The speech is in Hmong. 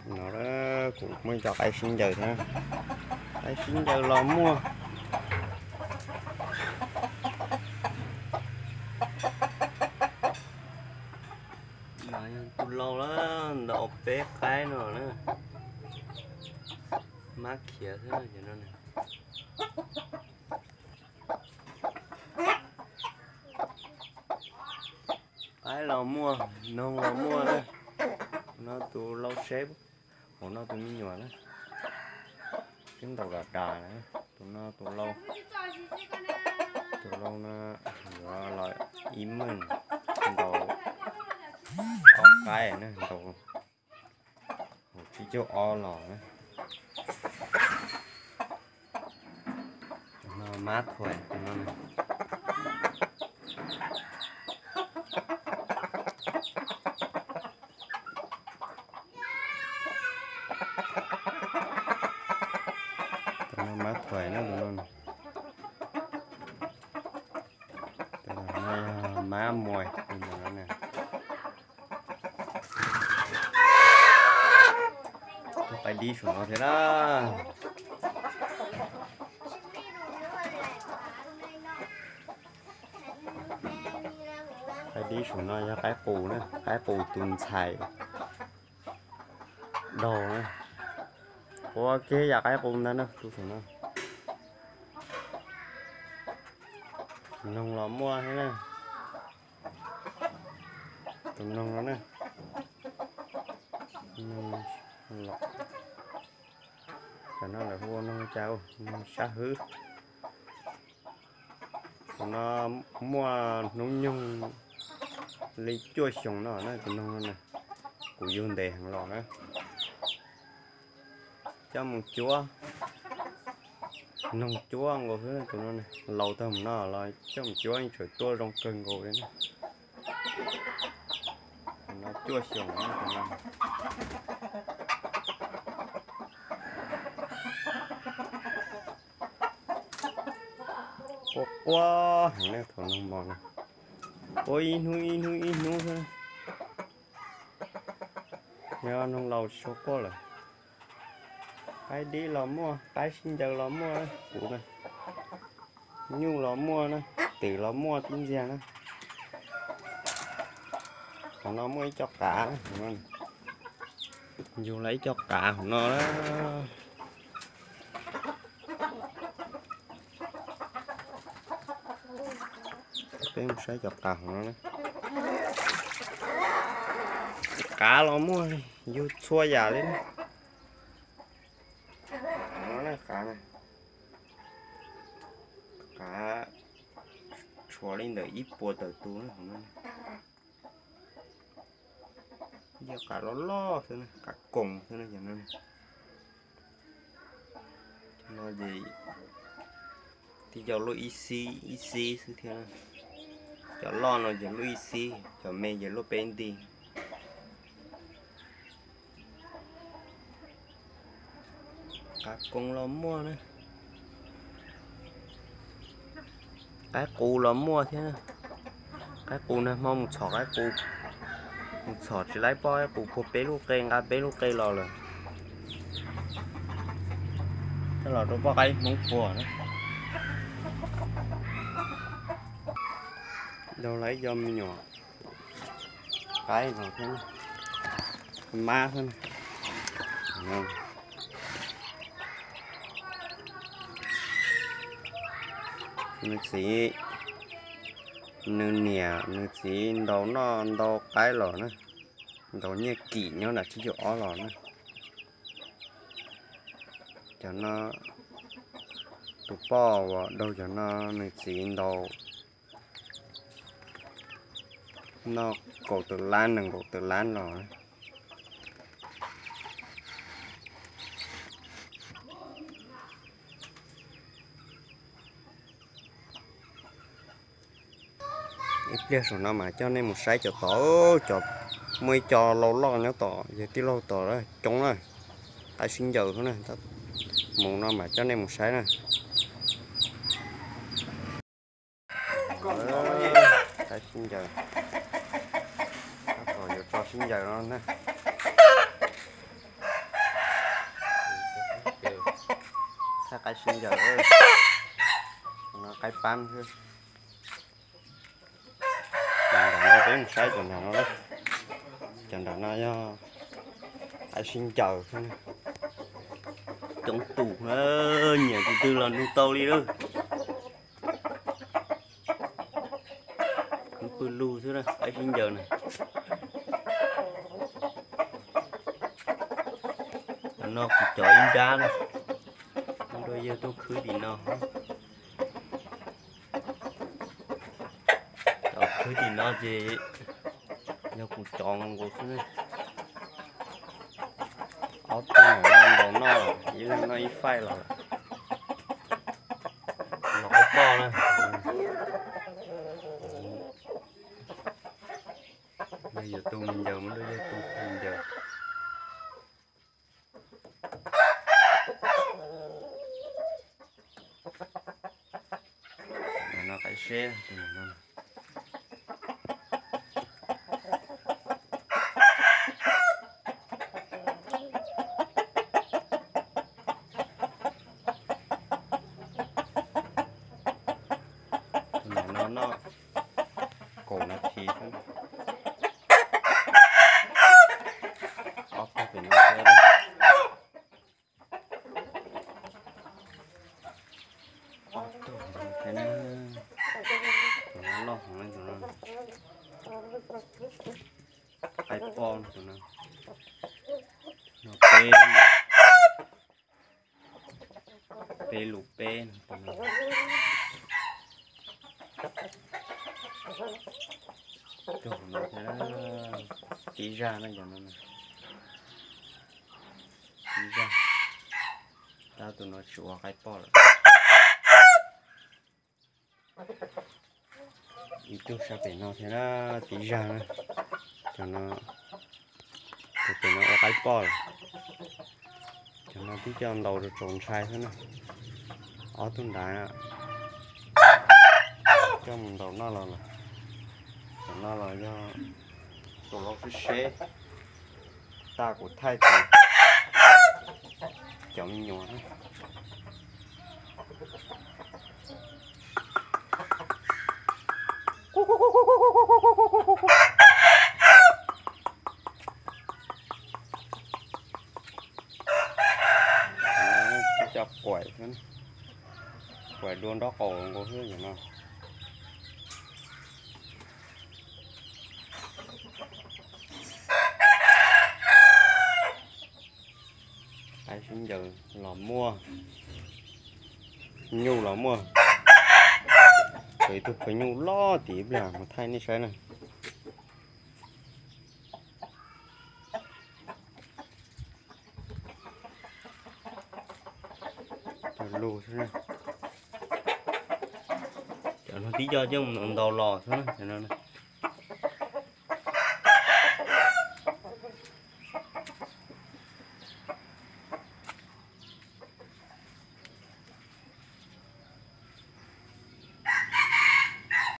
No kuv muaj ib co qaib sib ncaws thiab. Qaib sib ncaws los muaj. No yog tus lau lawm, ntau peb qaib no na. Mab khiav xwb no. Qaib los muaj, noog los muaj na. No tus lau seb, hauv no tus me nyuam na. Twb ntaus dav dav na. Tus no tus lau, tus lau no yuav los ib meem ntaus ob qaib na, ntaus hauv tsib caug ob los na. Tus no mab thuais, tus no, tus no mab thuais na, tus no. Tus no yog mab muas, tus no na. Qaib dib saum no thiab na. Qaib dib saum no yog qaib qus na, qaib qus tus ntxhais daug na. Ua kiag yam qaib qus ntag na, tus saum no. Noog los muaj thiab na. Tus noog no na. Noog los, cov no lawv hu ua noog cas, noog sab hwb. Tus no muaj hnub nyoog li cuaj xyoos no na, tus noog no na. Kuv yug ntev heev los na. Coj mus cuab, noog cuab nkaus xwb tus no. Laus tag mus no los coj mus cuab yeej tseem tuaj zoo kawg nkaus li na. Tus no cuaj xyoos no. Quaj quaj heev na thaum noog mos no. Quaj ib hnub ib hnub ib hnub xwb. Yog noog laus tsis tshua quaj lawm. Qaib dib los muaj, qaib sib ncaws los muaj, kuv na. Nyuj los muaj na, twm los muaj tib ntxiag na. Hauv no muaj ib co qav, yug los ib co qav hauv no na. Peb mus saib cov qav hauv no na. Qav los muaj, yug txhua yam li na. Hauv no na qav na. Qav tshuav li ntawm ib puas tawm tus na hauv no. Yog qav loj loj xwb na, qav koos xwb na cov no. Cov no ces tib co luaj ib xib ib xib xwb thiab na. Cov loj no ces luaj ib xib, cov me ces luaj peb nti. Qav koos los muaj na. Qaib qus los muaj thiab. Qaib qus nag hmo mus txhom qaib qus, mus txhom tsis laib poj qaib qus puag peb lub qe, nqa peb lub qe los lawm. Coj los rau poj qaib Hmoob puag na. Daug lawm ib co me nyuam qaib no thiab, mab xwb na. Nws txiv, nws niam nws txiv ntaus noj ntau qaib los na, ntaus nyiaj kim nyob nram tsib caug ob los na. Cov no, tus poj uas daug cov no nws txiv ntaus noj kaum tawm lab nees nkaum tawm lab los. Ib pliag saum no mas coj nej mus saib cov tod, cov, muaj ib co lau loj nyob tom yawg tij laug tod coob na, qaib sib ncaws xwb na. Mus no mas coj nej mus saib na. Qaib sib ncaws, tab tom yuav tso sib ncaws no na. Qaib sib ncaws, no qaib pab xwb. Nram no peb mus saib cov nram no, cov nram no yog qaib sib ncaws xwb. Coob tus, nyiam tus twg los nug tau li lawm. Khwb pwg lug xwb, qaib sib ncaws na. Cov no kuv cov ib nrab na, muaj dua yawg tuaj khwb tim no. Cov khwb tim no ces yog kuv cov nkaus xwb na. Ob tug no ntaus noj, ib leeg noj ib faij los lawm. Los qaib poj na. Yog yuav tu mus ncaws, muaj dua yawg tu mus ncaws. No qaib seb. Tus no noj kaum nas this xwb. Ob tug pem no thiab. Ob tug thiab na. Tus no loj heev, tus no qaib poj tus no. No peb, peb lus peb no. Tus no thiab, tib zaj na, cov no tib zaj. Tab tus no tsis ua qaib poj lawm. Ib tug sab pem no thiab na, tib zaj na. Cov no, tus pem no ua qaib poj lawm. Cov no twb coj ntaus tsaus ntshai xwb na. Ob tug nrad coj mus ntaus noj los lawm. Cov no los yog tus laus sib seb, tag kuv thaij tus cov me nyuam na. Cov quaim, quaim dua nraub qaum nkaus xwb cov no. Qaib sib ncaws los muaj, nyuj los muaj. Tshuav ib tug pawg nyuj loj tim ib plag mus thaij nej saib na. Pawg lug xwb na. Cov no tib co coj mus ntaus los xwb na, cov no.